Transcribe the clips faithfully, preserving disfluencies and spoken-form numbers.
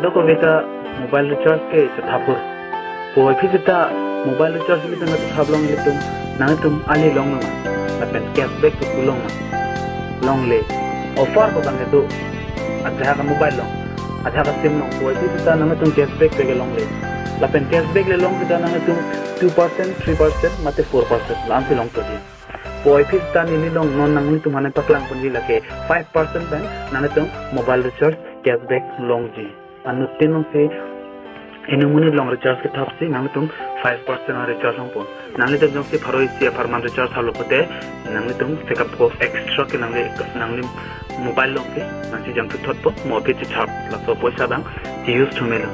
Dokok seta mobile recharge ke chethap pur. Puvoiphit seta mobile recharge ilitum chethap long ilitum, nanglitum ali long ma, lapen cashback ke long ma, longle. Offer ko bang itu, ajahak a-mobile long, ajahak a-sim long. Puvoiphit seta nanglitum cashback ke longle. Lapen cashback le long seta nanglitum two percent, three percent, mate four percent, la-ansi longpo ji. Puvoiphit seta neli long non nanglitum aphan paklang ponji lake five percent pen nanglitum mobile recharge cashback longji. Anuttin jongsi inut monit along recharge kethapsi nanglitum five percent a-recharge longpo. Nanglitum jongsi pharo isi apharman recharge thaplo pulote nanglitum check up ko extra ke nangli, nangli mobile along ke nangsi jam thuthotpo, mo aphi chethap, laso poisa abang che-use thu melo.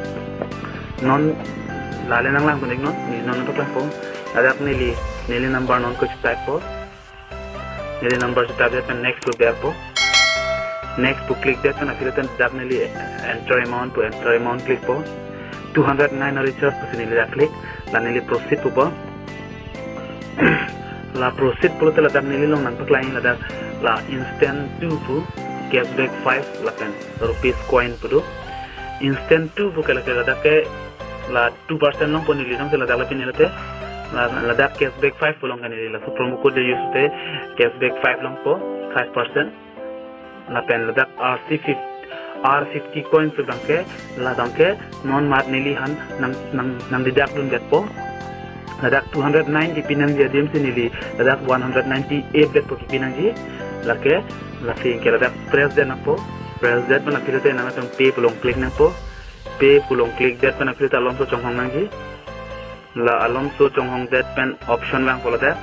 Non lale nanglang konik non, neli non paklangpo. Ladak neli, neli number non ko che-type po. Neli number che-type det pen next pu berpo. Next pu click det pen aphi lote ladak neli enter amount pu enter amount click po. Two hundred nine a-recharge pusi neli dak click. La neli proceed pupo. La proceed pulote ladak neli long nangpaklang ladak la instant two pu cashback five lapen rupees coin pu do. Instant two pu ke lake ladak ke la two percent longpo neli jongsi ladak la pini lote. La, ladak cashback five pu long ke neli laso promo code le use te cashback five longpo, five percent. Lapen ladak R C fifty, R fifty coins pu abang ke, la abang ke non mat neliphan nang, nang, nang deduct dun detpo. Ladak two hundred nine kipi nangji adimsi neli ladak one hundred ninety-eight detpo kipi nangji. Lake, lasi ke ladak press det nangpo. Press det pen aphi lote nanglitum pay pu long click nangpo. Pay pu long click det pen aphi lote alomso chonghong nangji. La alomso chonghong det pen option vangpo ladak.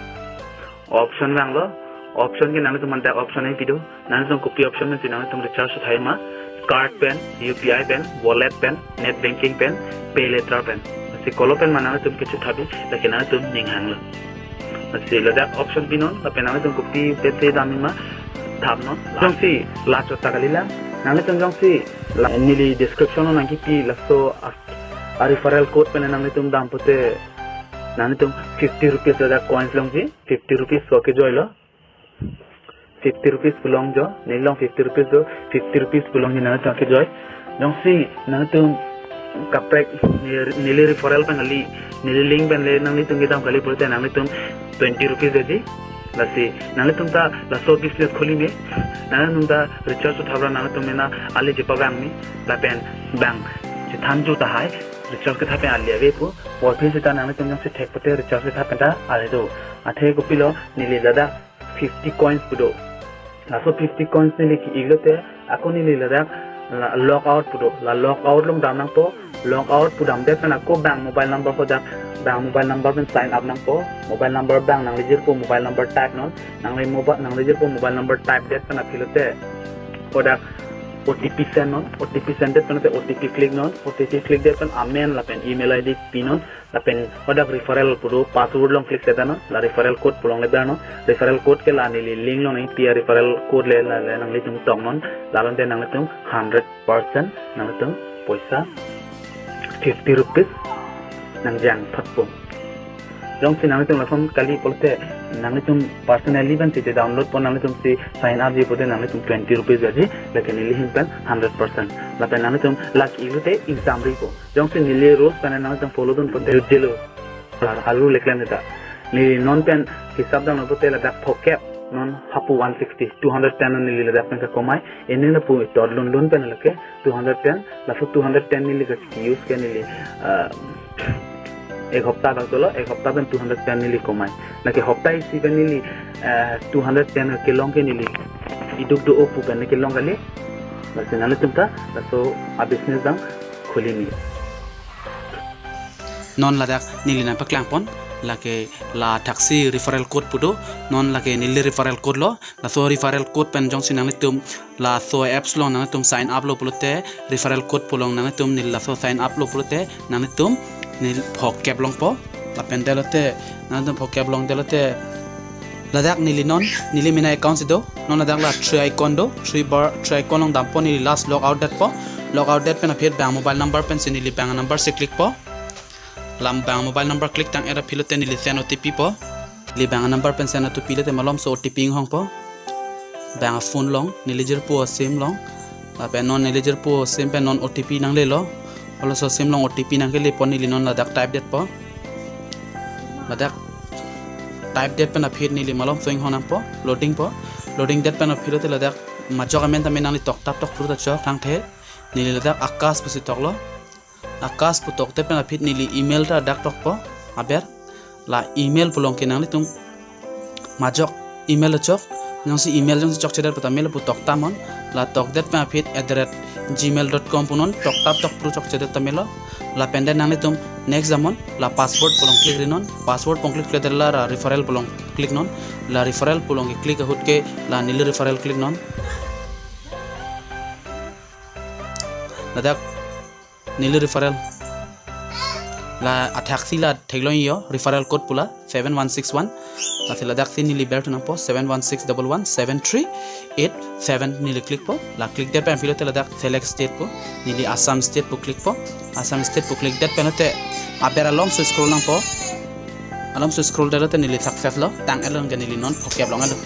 Option vanglo. Option ke nanglitum aphan dak option nangpi do. Nanglitum kopi option pensi nanglitum recharge thai ma. Card pen, U P I pen, wallet pen, net banking pen, pay later pen. Si kolo pen ma nanglitum kechethap bi, lake nanglitum ning hanglo. Si ladak option pinon, lapen nanglitum kopi pen te dam ma, thapnon. Jongsi la chot ta kalilang, nanglitum jongsi la neli description along nangkipi laso a, a-referral code pen nanglitum dam pulote nanglitum fifty rupees ladak coins longji, fifty rupees so kejoilo. Fifty rupees pu long jo, neli long fifty rupees do, fifty rupees pu longji nanglitum kejoilo. Jongsi nanglitum kaprek ne-, neli referral pen kali, neli link pen le nanglitum kedam kali pulote nanglitum twenty rupees detji. Lasi nanglitum ta laso business khuli me, nanglitum ta recharge thapra nanglitum mena ali chepavang me, lapen bang chethan ju tahai, recharge kethap pen ali ave pu. Puvoiphit seta nanglitum jongsi thek pulote recharge kethap pen ta ali do. Athe kopilo neli ladak fifty coins pu do. Laso fifty coins neli ke-ik lote, ako neli ladak la log out pu do. La log out along dam nangpo. Log out pu dam det pen ako bang mobile number ko dak, bang mobile number pen sign up nangpo. Mobile number bang nangli jirpo mobile number type non. Nangli mobile, nangli jirpo mobile number type det pen aphi lote, ko dak O T P send non. O T P send det pen te O T P click non. O T P click det pen amen lapen email I D pinon. Lapen hadak referral pu do, password along click seta non, la referral code pu long le bernon. Referral code ke la neli link along nangpi a-referral code le, la le nanglitum tongnon. Lalo te nanglitum hundred percent nanglitum poisa fifty rupees nangjang thotpo. Jongsi nanglitum lason kali pulote nanglitum personally pensi download pon, nanglitum si sign up ji pulote nanglitum twenty rupees gaji, lake neli ahin pen hundred percent. Lapen nanglitum lake ilute exam ri po. Jongsi neli rules pen nanglitum follow dun pulote jut jelo. Alu leklem seta. Neli non pen hisap dam pulote ladak phokep non hapu one sixty, two hundred ten neli ladak pen kekomai. Ini lapu todlun lun pen lake two hundred ten, laso two hundred ten neli ke use ke neli, ah, ek hopta bak dolo, ek hopta pen two hundred ten neli komai. Lake hopta isi pen neli, ah, two hundred ten kelong ke neli iduk do-o pu pen kelong kali. Lasi nanglitum ta laso a-business dang khuli ni. Non ladak neli nangpaklang pon, lake la thaksi referral code pu do, non lake neli referral code lo, laso referral code pen jongsi nanglitum laso apps along nanglitum sign up lo pulote referral code pu long nanglitum neli laso sign up lo pulote nanglitum neli phokep longpo. Lapen det lote nanglitum phokep long det lote ladak neli non, neli mena account si do. Non ladak la three icon do, three bar, three icon along dampo, neli last log out detpo. Log out det pen aphi bang mobile number pensi neli bang number si click po. La bang mobile number click tang-et aphi lote neli send O T P po. Neli bang number pen send O T P lote malomso O T P inghongpo. Bang phone along, neli jirpo a-sim along. Lapen non neli jirpo sim pen non O T P nanglelo. Halaso sim along O T P nangkelepo, neli non ladak type detpo. Ladak type det pen aphi neli malom so inghon nangpo, loading po. Loading det pen aphi lote ladak majok amen tame nangli toktap tokpru ta chok tangthe. Neli ladak Akash pusi toklo. Akash pu tokdet pen aphi neli email ta dak tokpo aber. La email pu along ke nanglitum majok email chok, jongsi email jongsi chokchedet pu tame lapu toktamnon. La tokdet pen aphi at the rate gmail dot com punon, toktap tokpru chokchedet tame lo. Lapen det nanglitum next damnon, la password pu along click rinon. Password pu along click kledetla ra referral pu along click non. La referral pu along ke click ahut ke la neli referral click non. Ladak neli referral. La athaksi la theklong yo referral code pu la seven one six one. Lasi ladaksi neli berthu nangpo seven one six double one seven three eight seven, neli click po. La click det pen aphi lote ladak select state po. Neli Assam state po click po. Assam state po click det pen lote aber alom so scroll nangpo. Alom so scroll det lote neli success lo. Tang elong ke neli non phokep longlo.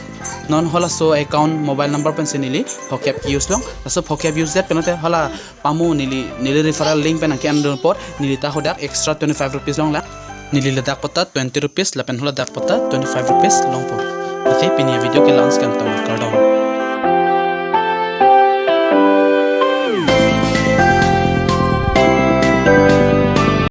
Non halaso account mobile number pensi neli phokep use long. Laso phokep use det pen lote hala pamu neli, neli referral link pen nangke-en dun apot neli ta hadak extra twenty five rupees longlo. Neli ladak pu ta twenty rupees lapen haladak pu ta twenty five rupees longpo. Lasi pini avideo ke la-an si kangton, kardom.